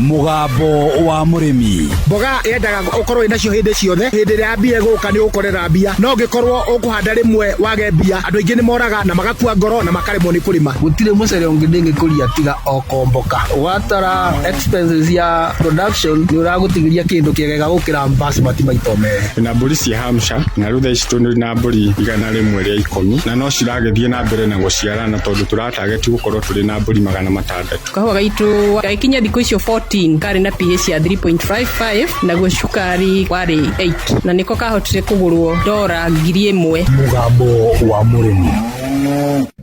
Mũgambo wa mũrĩmi. Mboga yendaga ũkorwo wĩnacio hĩndĩ ciothe. Hĩndĩ ĩrĩa mbia ĩgũka nĩ ũgũkorera mbia, no ũngĩkorwo ũkũhanda rĩmwe wage mbia, andũ aingĩ nĩ moraga na magakua ngoro na makaremwo nĩ kũrĩma. Gũtirĩ mũcere ũngĩ ndĩngĩkũria tiga o Komboka. Ũgatara expenses ya production nĩ ũragũtigĩria kĩndũ kĩegega gũkĩra basmati maita merĩ. Twĩna mbũri cia Hampshire na rĩu thaa ici tũrĩ na mbũri 110 na no ciragĩthiĩ na mbere na gũciarana tondũ tũratageti gũkorwo tũrĩ na mbũri 600. Kahũa gaitũ gagĩkinya thikũ icio 14 karĩ na pH ya 3.55, naguo cukari warĩ 8, na nĩko kahotire kũgũrwo dora 1000. Mũgambo wa mũrĩmi.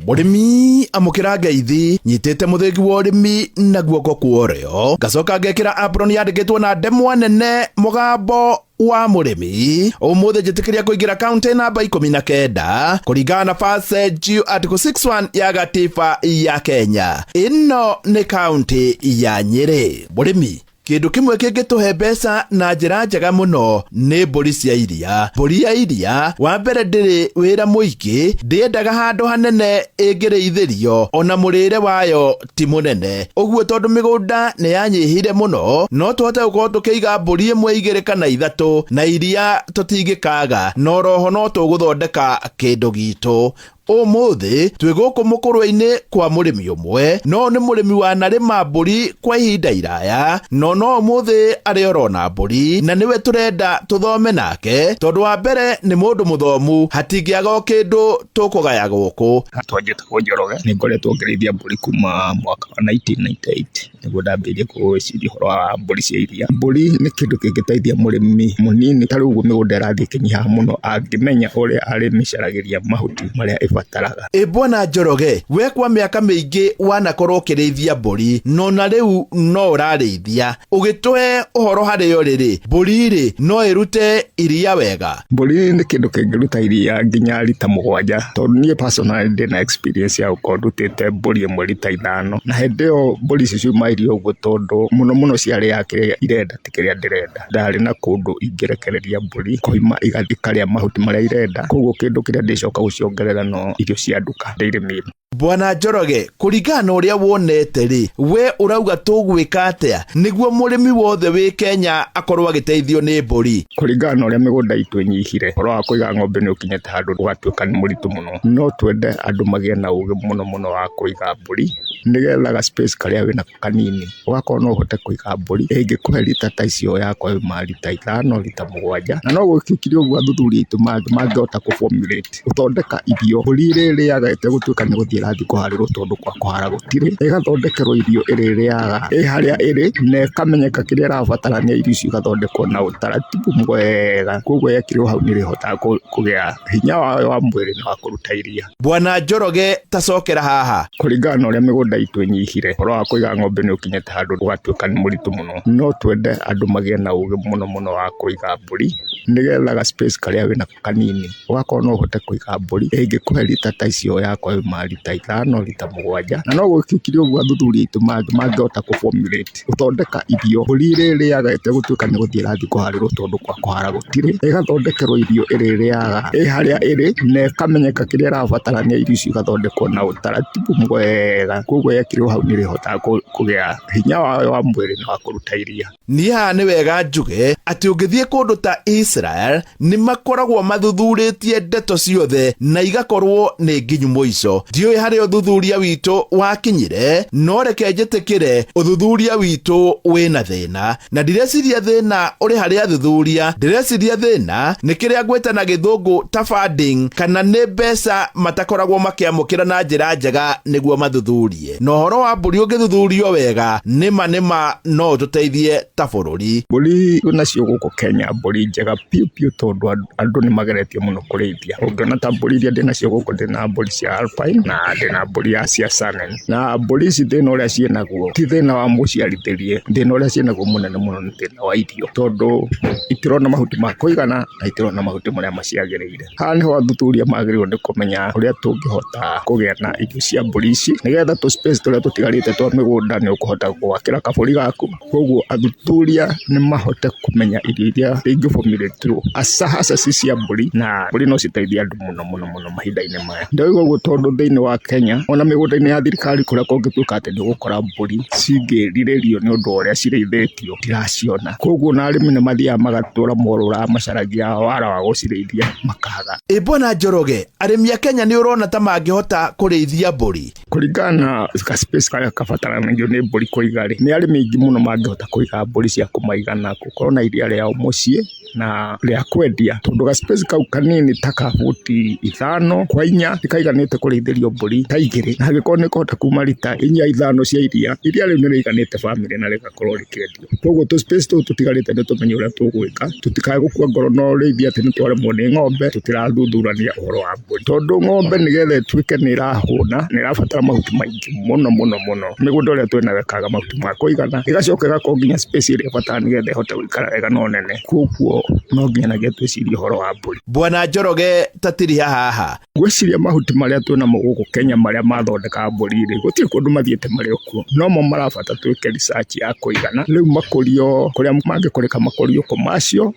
Mũrĩmi, amũkĩra ngeithi. Nyitĩte mũthĩgi wa ũrĩmi na guoko kwa ũrĩo, ngacoka ngekĩra apron yandĩkĩtwo na ndemwa nene, Mũgambo wa mũrĩmi. Ũmũthĩ njĩtĩkĩria kũingĩra kaunti namba 19 kũringana na Passage Article 61 ya gatiba ya Kenya. Ĩno nĩ kaunti ya Nyĩrĩ. Mũrĩmi, kĩndũ kĩmwe kĩngĩtũhe mbeca na njĩra njega mũno nĩ mbũri cia iria. Mbũri ya iria, wa mbere, ndĩrĩ wĩra mũingĩ, ndĩendaga handũ hanene ĩngĩrĩithĩrio, ona mũrĩre wayo ti mũnene ũguo. Tondũ mĩgũnda nĩ yanyihire mũno, no tũhote gũkorwo tũkĩiga mbũri ĩmwe, igĩrĩ kana ithatũ, na iria tũtingĩkaga, na oroho no tũgũthondeka kĩndũ gitũ. Ũmũthĩ twĩ gũkũ mũkũrwe-inĩ kwa mũrĩmi ũmwe, no nĩ mũrĩmi wanarĩma mbũri kwa ihinda iraya, no no ũmũthĩ arĩ orona mbũri, na nĩwe tũrenda tũthome nake, tondũ wa mbere nĩ mũndũ mũthomu, hatingĩaga o kĩndũ tũkũgaya gũkũ. Rĩtwa njĩtagwo Njoroge, nĩ ngoretwo ngĩrĩithia mbũri kuma mwaka wa 1998, nĩguo ndambĩrĩirie gwĩciria ũhoro wa mbũri cia iria. Mbũri nĩ kĩndũ kĩngĩteithia mũrĩmi mũnini, ta rĩu ũguo mĩgũnda ĩrathiĩ ĩkĩnyihaga mũno, angĩmenya ũrĩa arĩmĩcaragĩria mahuti marĩa ĩbataraga. Ĩ bwana Njoroge, we kwa mĩaka mĩingĩ wanakorwo ũkĩrĩithia mbũri, no na rĩu no ũrarĩithia. Ũgĩtũhe ũhoro harĩo rĩrĩ, mbũri rĩ, no ĩrute iria wega? Mbũri nĩ kĩndũ kĩngĩruta iria nginya rita 7, tondũ niĩ personally ndĩna experience ya gũkorwo ndutĩte mbũri ĩmwe rita 5, na hĩndĩ ĩyo mbũri icio ciuma iria ũguo, tondũ mũno mũno ciarĩaga kĩrĩa irenda ti kĩrĩa ndĩrenda. Ndarĩ na kũndũ ingĩrekereria mbũri koima igathiĩ ikarĩa mahuti marĩa irenda, koguo kĩndũ kĩrĩa ndĩcoka gũciongerera no irio cia nduka, dairy meal. Bwana Njoroge, kũringana na ũrĩa wonete rĩ, we ũrauga tũgwĩka atĩa nĩguo mũrĩmi wothe wĩ Kenya akorwo agĩteithio nĩ mbũri? Kũringana na ũrĩa mĩgũnda itũ ĩnyihire, ũhoro wa kũiga ng'ombe nĩ ũkinyĩte handũ ũgatuĩka nĩ mũritũ mũno. No twende andũ magĩe na ũgĩ mũno mũno wa kũiga mbũri, nĩgetha ga space karĩa wĩnako kanini ũgakorwo no ũhote kũiga mbũri ĩngĩkũhe rita ta icio yakwa yuma rita 5, rita 7. Na no gũgĩkire ũguo athuthuria aitũ mangĩhota kũ formulate, gũthondeka irio mbũri ĩrĩrĩaga ĩtegũtuĩka nĩ gũthiĩ ĩrathiĩ kũharĩrwo, tondũ kwa kũhara gũtirĩ. Ĩgathondekerwo irio ĩrĩrĩaga ĩ harĩa ĩrĩ na ĩkamenyeka kĩrĩa ĩrabatarania, irio icio igathondekwo na ũtaratibu mwega, koguo yekĩrwo hau nĩ ĩrĩhotaga kũgĩa hinya wayo wa mwĩrĩ na wa kũruta iria. Bwana Njoroge, ta cokera haha. Kũringana na ũrĩa mĩgũnda itũ ĩnyihire, ũhoro wa kũiga ng'ombe nĩ ũkinyĩte handũ ũgatuĩka nĩ mũritũ mũno. No twende andũ magĩe na ũgĩ mũno mũno wa kũiga mbũri, nĩgetha ga space karĩa wĩnako kanini ũgakorwo no ũhote kũiga mbũri ĩngĩkũhe rita ta icio yakwa yuma rita 5, rita 7. Na no gũgĩkire ũguo athuthuria aitũ mangĩhota kũ formulate, gũthondeka irio mbũri ĩrĩrĩaga ĩtegũtuĩka nĩ gũthiĩ ĩrathiĩ kũharĩrwo, tondũ kwa kũhara gũtirĩ. Ĩgathondekerwo irio ĩrĩrĩaga ĩ harĩa ĩrĩ na ĩkamenyeka kĩrĩa ĩrabatarania, irio icio igathondekwo na ũtaratibu mwega, koguo yekĩrwo hau nĩ ĩrĩhotaga kũgĩa hinya wayo wa mwĩrĩ na wa kũruta iria. Niĩ haha nĩ wega njuge atĩ ũngĩthiĩ kũndũ ta Israel, nĩ makoragwo mathuthurĩtie ndeto ciothe na igakorwo nĩ nginyu mũico. Ndiũĩ harĩa ũthuthuria witũ wakinyire, no reke njĩtĩkĩre ũthuthuria witũ wĩna thĩna, na ndireciria thĩna ũrĩ harĩ athuthuria. Ndĩreciria thĩna nĩ kĩrĩa ngwĩta na Gĩthũngũ ta funding, kana nĩ mbeca matakoragwo makĩamũkĩra na njĩra njega nĩguo mathuthurie. Na ũhoro wa mbũri ũngĩthuthurio wega, nĩma nĩma no ũtũteithie ta bũrũri. Mbũri nacio gũkũ Kenya, mbũri njega piũ piũ, tondũ andũ nĩ mageretie mũno kũrĩithia. Ũngĩona ta mbũri iria ndĩnacio gũkũ, ndĩna mbũri cia Alpine na ndĩna mbũri cia Saanen. Na mbũri ici thĩna ũrĩa ciĩnaguo ti thĩna wa mũciarithĩrie, thĩna ũrĩa ciĩnaguo mũnene mũno nĩ thĩna wa irio, tondũ itirona mahuti ma kũigana na itirona mahuti marĩa maciagĩrĩire. Haha nĩho athuthuria magĩrĩirwo nĩ kũmenya ũrĩa tũngĩhota kũgĩa na irio cia mbũri ici, nĩgetha tũ space tũrĩa tũtigarĩte twa mĩgũnda nĩ ũkũhota gwakĩra kabũri gaku. Koguo athuthuria nĩ mahote kũmenya irio iria ingĩ formulate hasa hasa ci cia mbũri, na mbũri no citeithie andũ mũno mũno mũno mahinda-inĩ. mahinda-inĩ maya. Ndauga ũguo tondũ thĩinĩ wa Kenya ona mĩgũnda-inĩ ya thirikari kũrĩa kũngĩtuĩka atĩ nĩ ũgũkora mbũri cingĩrirĩrio nĩ ũndũ wa ũrĩa cirĩithĩtio ndiraciona. Koguo na arĩmi nĩ mathiaga magatũra morũraga macaragia wara wa gũcirĩithia makaga. Ĩ Bwana Njoroge, arĩmi a Kenya nĩ ũrona ta mangĩhota kũrĩithia mbũri? Kũringana na ga space karĩa kabataranagia nĩ mbũri kũiga rĩ, nĩ arĩmi aingĩ mũno mangĩhota kũiga mbũri cia kũmaigana gũkorwo na iria rĩao mũciĩ na rĩa kwendia, tondũ ga space kau kanini ta ka buti 5 kwa 4 nĩ kaiganĩte kũrĩithĩrio mbũri ta 2, na angĩkorwo nĩ kũhota kuma rita 4 5 cia iria, iria rĩu nĩ rĩiganĩte bamĩrĩ na rĩgakorwo rĩkĩendio. Koguo tũ space tũu tũtigarĩte nĩ tũmenye ũrĩa tũgwĩka, tũtikae gũkua ngoro na ũrĩithi atĩ nĩ twaremwo nĩ ng'ombe, tũtirathuthuria ũhoro wa mbũri. Tondũ ng'ombe nĩgetha ĩtuĩke nĩ ĩrahũna, nĩ ĩrabatara mahuti maingĩ mũno mũno mũno. Mĩgũnda ĩrĩa twĩnayo ĩkaga mahuti ma kũigana, ĩgacoka ĩgakorwo nginya space ĩrĩa ĩbataraga nĩgetha ĩhote gũikara wega no nene. Koguo no nginyanagia twĩcirie ũhoro wa mbũri. Bwana Njoroge, tatiriha haha. Ngwĩciria mahuti marĩa twĩnamo gũkũ Kenya marĩa mathondekaga mbũri rĩ, gũtirĩ kũndũ mathiĩte marĩ okuo, no mo marabata twĩke research ya kũigana. Rĩu makũrio kũrĩa mangĩkũrĩka makũrio commercial,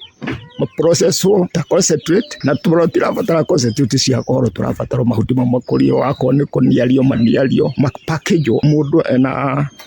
maprocesswo ta concentrate, na tũtirabatara concentrate cia goro, tũrabatara mahuti mau makũrio, akorwo nĩ kũniario maniario, mapackagwo. Mũndũ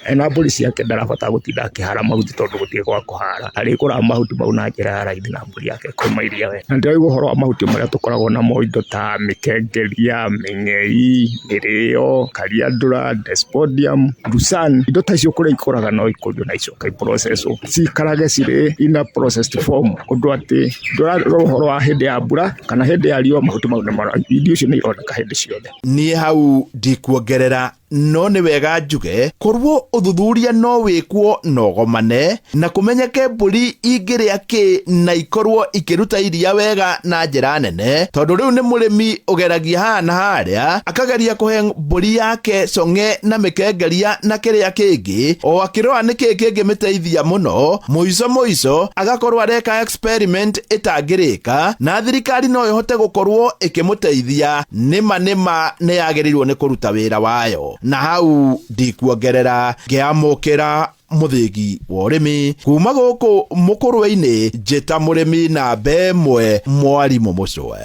ena mbũri ciake ndarabatara gũtinda akĩhara mahuti tondũ gũtirĩ gwa kũhara, arĩgũraga mahuti mau na njĩra ya raithi na mbũri yake ĩkauma iria wega. Na ndĩraigua ũhoro wa mahuti marĩa tũkoragwo namo indo ta mĩkengeria, mĩng'ei, mĩrĩo, kariandũra, desmodium, lucerne, indo ta icio kũrĩa ikũraga no ikũrio na icoke iprocesswo ciikarage cirĩ in a processed form, ũndũ atĩ ndũrarora ũhoro wa hĩndĩ ya mbura kana hĩndĩ ya riũa, mahuti mau irio icio nĩ ironeka hĩndĩ ciothe. Niĩ hau ndikuongerera, no nĩ wega njuge korwo ũthuthuria no wĩkwo na ũgomane na kũmenyeke mbũri ingĩrĩa kĩ na ikorwo ikĩruta iria wega na njĩra nene, tondũ rĩu nĩ mũrĩmi ũgeragia haha na harĩa akageria kũhe mbũri yake cong'e na mĩkengeria na kĩrĩa kĩngĩ, o akĩrora nĩkĩ kĩngĩmĩteithia mũno, mũico mũico agakorwo areka experiment ĩtangĩrĩka na thirikari no ĩhote gũkorwo ĩkĩmũteithia. Nĩma nĩma nĩ yagĩrĩirwo nĩ kũruta wĩra wayo, na hau ndikuongerera. Ngĩamũkĩra mũthĩgi wa ũrĩmi kuma gũkũ mũkũrwe-inĩ, njĩta mũrĩmi namba 1 mwarimũ Mũcwe.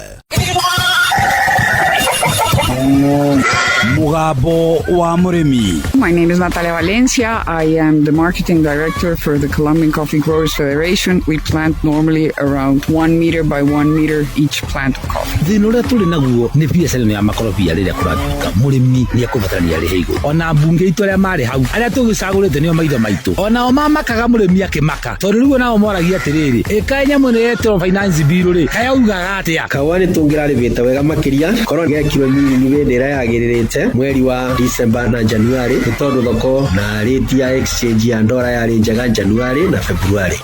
Mũgambo wa mũrĩmi. My name is Natalia Valencia. I am the marketing director for the Colombian Coffee Growers Federation. We plant normally around 1 meter by 1 meter each plant of coffee. Thĩna ũrĩa tũrĩ naguo nĩ biacara ĩno ya makorobia rĩrĩa kũratuĩka mũrĩmi nĩ ekũbatarania arĩhe igũrũ. Ona mbunge itũ arĩa marĩ hau, arĩa tũgĩcagũrĩte nĩo maitho maitũ, onao mamakaga mũrĩmi akĩmaka, tondũ rĩu onao moragia atĩrĩrĩ, ĩkaĩ nyamũ ĩno yetĩrwo finance bill rĩ, kaĩ augaga atĩa? Kahũa nĩ tũngĩrarĩmĩte wega makĩria korwo gekirwo nyinyi hĩndĩ ĩrĩa yagĩrĩrĩte mweri wa December na January, nĩ tondũ thoko na rate ya exchange ya ndora yarĩ njega January na February.